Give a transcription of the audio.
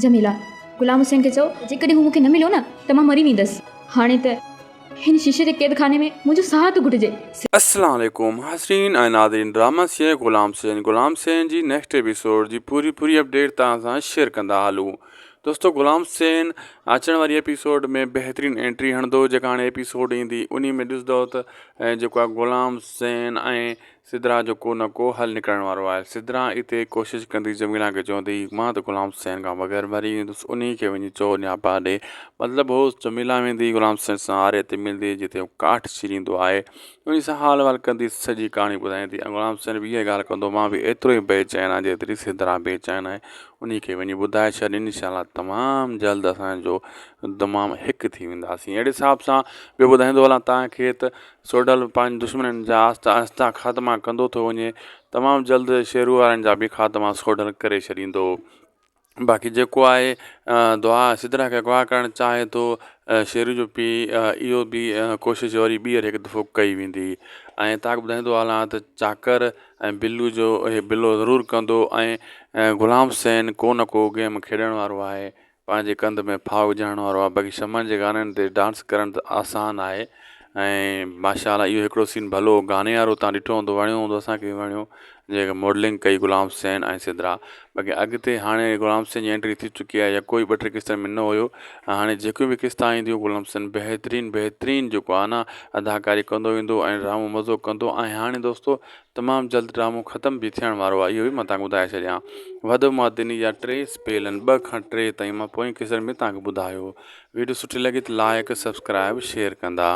جميلا، غلام حسين کي چئو جيڪڏهن هو مون کي نه مليو نه ته مان مري ويندس. هاڻي ته هن شيشي جي قيد خاني ۾ منهنجو ساهه ٿو گهٽجي. السلام عليڪم حاضرين ۽ ناظرين ڊراما سين غلام حسين غلام حسين جي نيڪسٽ ايپيسوڊ جي پوري پوري اپڊيٽ توهان سان شيئر ڪندا هلون دوستو غلام حسين اچڻ واري ايپيسوڊ ۾ بهترين انٽري هڻندو جيڪا هاڻي ايپيسوڊ ايندي انهي ۾ ڏسندو ته جيڪو آهي غلام حسين ۽ سدرا جو ڪو نه ڪو حل نڪرڻ وارو آهي. سدرا اتي ڪوشش ڪندي جميلا کي چوندي، مان ته غلام حسين کان بغير مري ويندس، انهي کي وڃي چئو نياپا ڏي. مطلب هو جميلا ويندي غلام حسين سان آري تي ملندي جتي هو ڪاٺ چيريندو آهي. انهي سان حال احوال ڪندي سڄي ڪهاڻي ٻڌائيندي ۽ غلام حسين به اها ڳالهه ڪندو مان به ايترو ئي بي چين آهيان جيتري سدرا بي چين آهي. انهي کي وڃي ٻڌائي ڇڏ انشاء الله تمام جلد اسان جو تمام هڪ ٿي وينداسين. اهڙي حساب سان ٻيو ٻڌائيندو هلان توهان کي ته سوڍل پنهنجي دشمنن جا آهستي آهستي خاتما ڪندو ٿو وڃي. تمام جلد شيرو وارن جا به خاتما سوڍل ڪري ڇڏيندو. باقي جيڪو آهي دعا سدرا کي اغوا ڪرڻ چاهي ٿو شيرو جو پيء اهو به ڪوشش وري ٻيهر هڪ دفعو ڪئي ويندي ۽ تاڪ ٻڌائيندو هلان ته چاڪر ۽ بلو جو هي بلو ضرور ڪندو ۽ غلام حسين ڪو نه ڪو گيم کيڏڻ وارو آهي پنهنجي ڪنڌ ۾ ڦاهو وجهائڻ وارو آهي باقي شمن جي گانن تي ڊانس ڪرڻ ته آسان آهي ۽ ماشاء الله اهو هڪڙو سين ڀلو گاني وارو تان ڏٺو هوندو وڻيو هوندو اسان کي به وڻيو جيڪا ماڊلنگ ڪئي غلام حسين ۽ سدرا باقي اڳتي هاڻي غلام حسين جي انٽري ٿي چڪي آهي يا ڪوئي ٻه ٽي قسطن ۾ نه هيو هاڻي جيڪيون به قسطا اينديون غلام حسين بهترين بهترين جيڪو آهي نه اداڪاري ڪندو ويندو ۽ ڊرامو مزو ڪندو ۽ هاڻي دوستو تمام جلد ڊرامو ختم به ٿيڻ وارو آهي اهو به مان توهان کي ٻڌائي ڇڏيان وڌ معدني جا ٽي اسپيل آهن ٻه کان ٽي تائين مان پوئين قسطن ۾ توهان کي ٻڌايو ويڊيو سٺي لڳي ته لائڪ سبسڪرائب شيئر ڪندا.